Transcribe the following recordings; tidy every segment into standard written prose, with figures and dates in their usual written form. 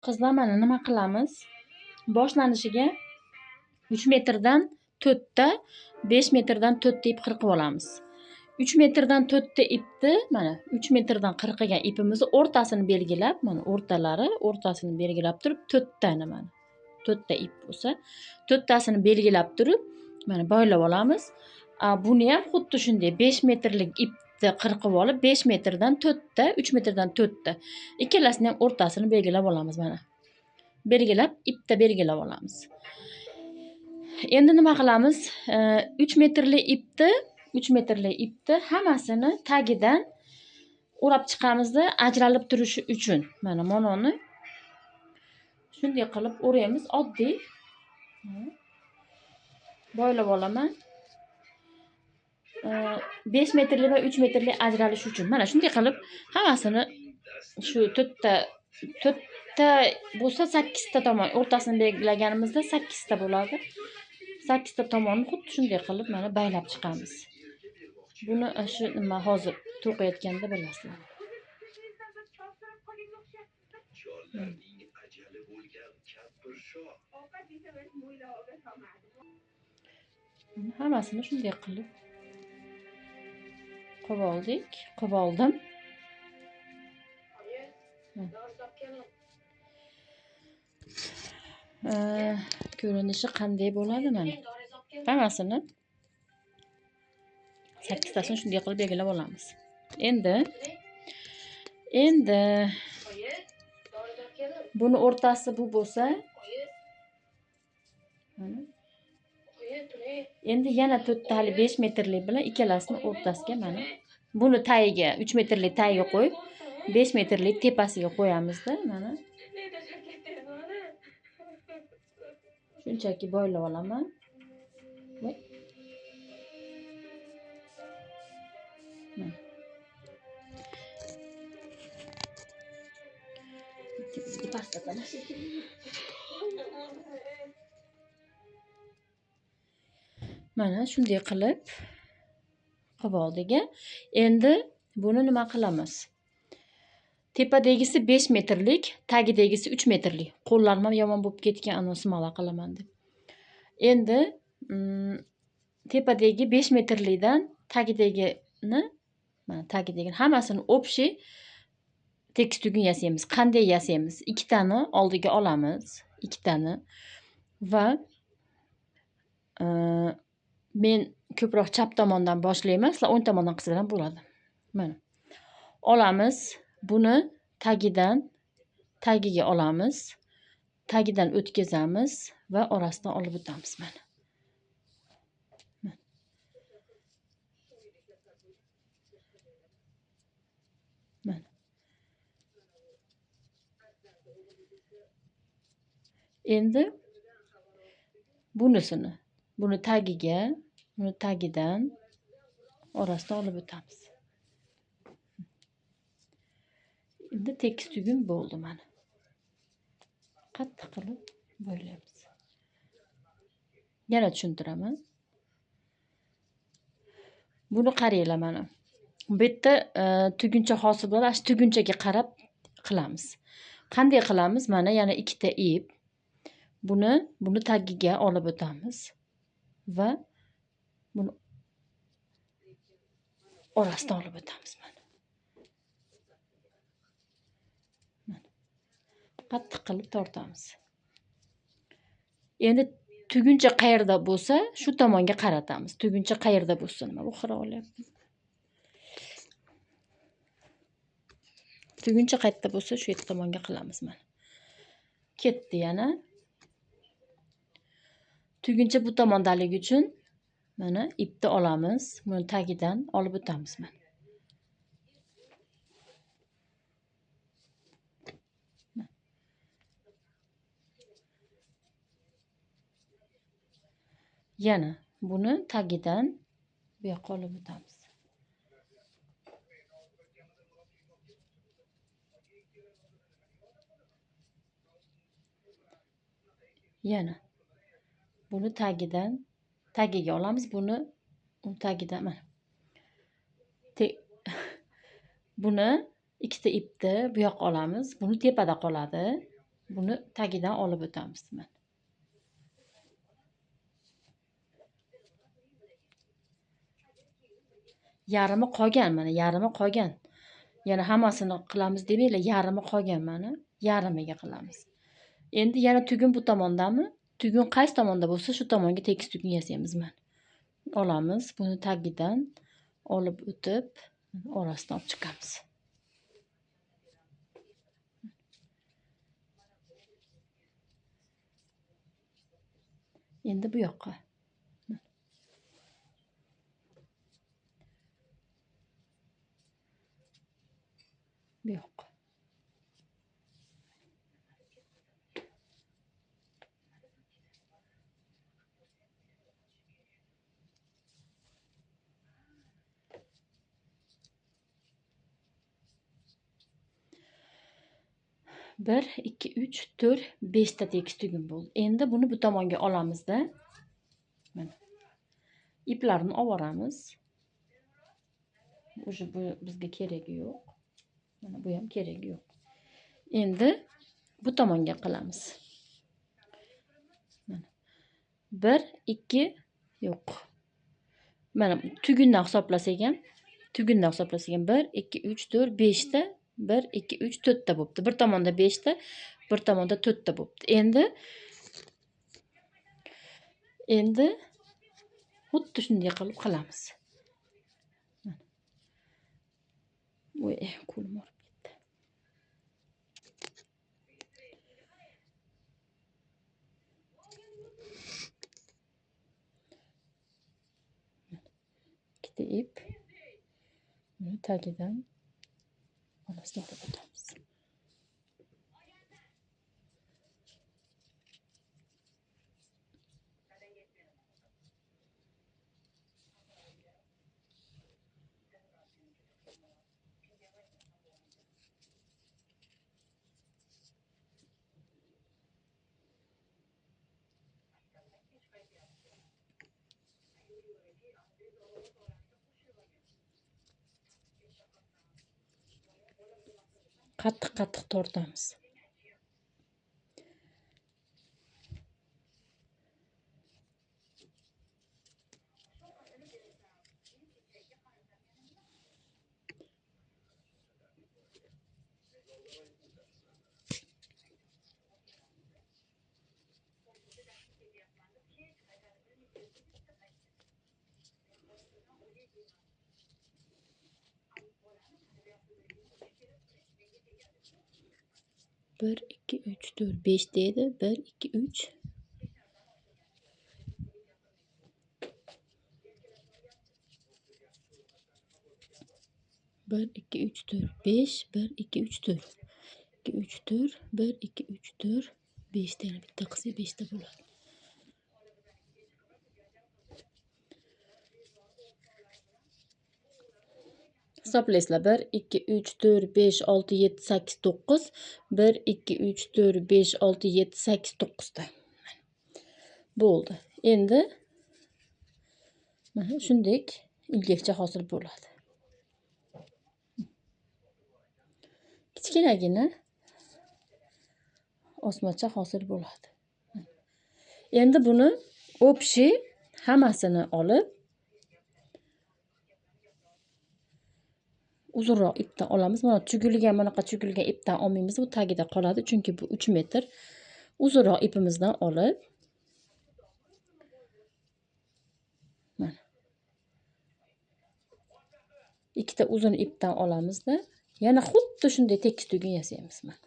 Qizlar, mana nima qilamiz? Boshlanishiga 3 metrdan 4 ta, 5 metrdan 4 ta ip qirqib olamiz. 3 metrdan 4 ta ipni, mana 3 metrdan qirqilgan ipimizni o'rtasini belgilab, mana o'rtalari, o'rtasini belgilab turib 4 tani mana 4 ta ip bo'lsa, 4 tasini belgilab turib, mana boylab olamiz. Buni ham xuddi shunday 5 metrlik ipni qirqib olib, 5 metrdan 4 ta, 3 metrdan 4 ta. Ikkalasini ham o'rtasini belgilab olamiz mana. Belgilab, ipda belgilab olamiz. Endi nima qilamiz? 3 metrli ipni, 3 metrli ipni hammasini tagidan o'rab chiqamizda, ajralib turishi uchun. Mana mononi shunday qilib o'raymiz, oddiy. Boylab olaman. 5 metrli va 3 metrli ajralish uchun. Mana shunday qilib hammasini shu 4ta bo'lsa 8 ta tomon o'rtasini belgilaganimizda 8 ta bo'ladi. 8 ta tomonni xuddi shunday qilib mana baylab chiqamiz. Buni shu nima hozir to'qiyotganda bilasizlar. Hammasini shunday qilib qilib oldik, qilib oldim. Ko'rinishi qanday bo'ladi mana. Hammasini 8 tasini shunday qilib belgilab olamiz. Endi buni o'rtasi bu bo'lsa, mana endi yana 4 tali 5 metrli bilan ikkalasini o'rtasiga mana buni tagiga 3 metrli tagiga qo'yib 5 metrli tepasiga qo'yamizda mana. Shunchaki boylab olaman. Mana shunday qilib qilib oldik. Endi buni nima qilamiz? Tepadagisi 5 metrlik, tagidagisi 3 metrlik. Qo'llarim ham yomon bo'lib ketgan, ana smala qilaman deb. Endi tepadagi 5 metrlikdan tagidagini, mana tagidagini hammasini общий tekis tugun yasaymiz. Qanday yasaymiz? Ikkitani oldiga olamiz, ikkitani va men ko'proq chap tomondan boshlayman, sizlar o'ng tomondan qilsalar ham bo'ladi. Mana olamiz, buni tagidan tagiga olamiz, tagidan o'tkazamiz va orasidan olib o'tamiz mana. Mana. Endi bunisini, buni tagiga, buni tagidan orasidan olib o'tamiz. Endi tekis tugun bo'ldi mana. Qattiq qilib bo'ylaymiz. Yana tushuntiraman. Buni qaranglar mana. Bu yerda tuguncha hosil bo'ladi. Shu tugunchaga qarab qilamiz. Qanday qilamiz? Mana yana ikkita ip. Buni tagiga olib o'tamiz va buni orasidan olib o'tamiz mana. Mana. Qattiq qilib tortamiz. Endi tuguncha qayerda bo'lsa, shu tomonga qaratamiz. Tuguncha qayerda bo'lsa, nima bu xira olyapti. Tuguncha qayerda bo'lsa, shu tomonga qilamiz mana. Ketdi yana. Tuguncha bu tomondaligi uchun mana ipni olamiz, buni tagidan olib o'tamiz mana. Yana buni tagidan bu yoqqa olib o'tamiz. Yana buni tagidan tagiga olamiz, buni tagidan mana. Buni ikkita ipni bu yoqqa olamiz, buni tepada qoladi. Buni tagidan olib o'tamiz mana. Yarimi qolgan mana, yarimi qolgan. Yana hammasini qilamiz demanglar, yarimi qolgan mana, yarimiga qilamiz. Endi yana tugun bu tomondami? Tugun qaysi tomonda bo'lsa, shu tomonga tekis tugun yasaymiz mana. Olamiz, buni tagidan olib o'tib, orasidan olib chiqamiz. Endi bu yoqqa. Bu yoqqa. Bir, ikki, uch, to'rt, beshta tekis tugun bo'ldi. Endi buni bu tomonga olamizda. Mana. Iplarni olib. Уже bu bizga keragi yo'q. Mana bu ham keragi yo'q. Endi bu tomonga qilamiz. Mana. 1, 2 yo'q. Mana tugundan hisoblasak ham, 1, 2, 3, 4, 5 ta, 1, 2, 3, 4 ta bo'pti. Bir tomonda 5 ta, bir tomonda 4 ta bo'pti. Endi xuddi shunday qilib qilamiz. Voy, qo'lim og'rib ketdi. Ikkita ip buni tagidan orasidan olib o'tamiz. Qattiq-qattiq tortamiz. Bir, ikki, uch, to'rt, besh deydi. 1, 2, 3. 1, 2, 3, 4, 5. 1, 2, 3, 4. 2, 3, 4. 1, 2, 3, 4, 5 ta, yana bitta qilsak 5 ta bo'ladi. Hisoblaysizlar. 1, 2, 3, 4, 5, 6, 7, 8, 9. 1, 2, 3, 4, 5, 6, 7, 8, 9 ta. Bo'ldi. Endi mana shunday ilgakcha hosil bo'ladi. Kichkinagina osmacha hosil bo'ladi. Endi buni общий hammasini olib uzunroq ipdan olamiz. Mana tugilgan, bunaqa tugilgan ipdan olmaymiz, bu tagida qoladi, chunki bu 3 metr. Uzunroq ipimizdan olib mana ikkita uzun ipdan olamizda, yana xuddi shunday tekis tugun yasaymiz mana.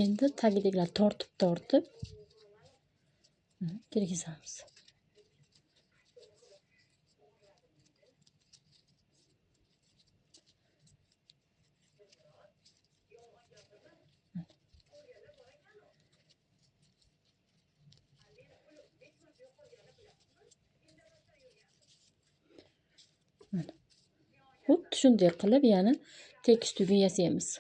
Endi tagidagilar tortib-tortib kirgizamiz. Shunday qilib, ya'ni tekis tugun yasaymiz.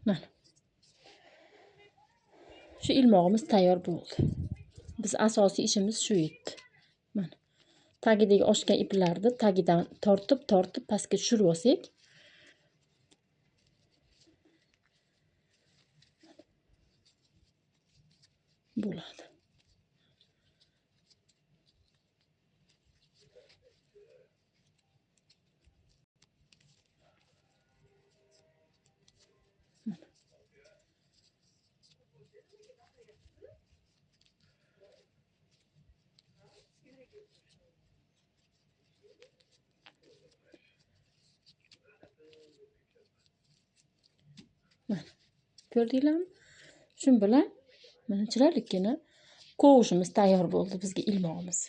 Mana shu ilmog'imiz tayyor bo'ldi. Biz asosiy ishimiz shu edi. Mana tagidagi oshgan iplarni tagidan tortib, tortib pastga tushirib olsak, bo'ladi. Mana ko'rdinglarmi? Shun bilan mana chiroylikkina kovushimiz tayyor bo'ldi bizga ilmog'imiz.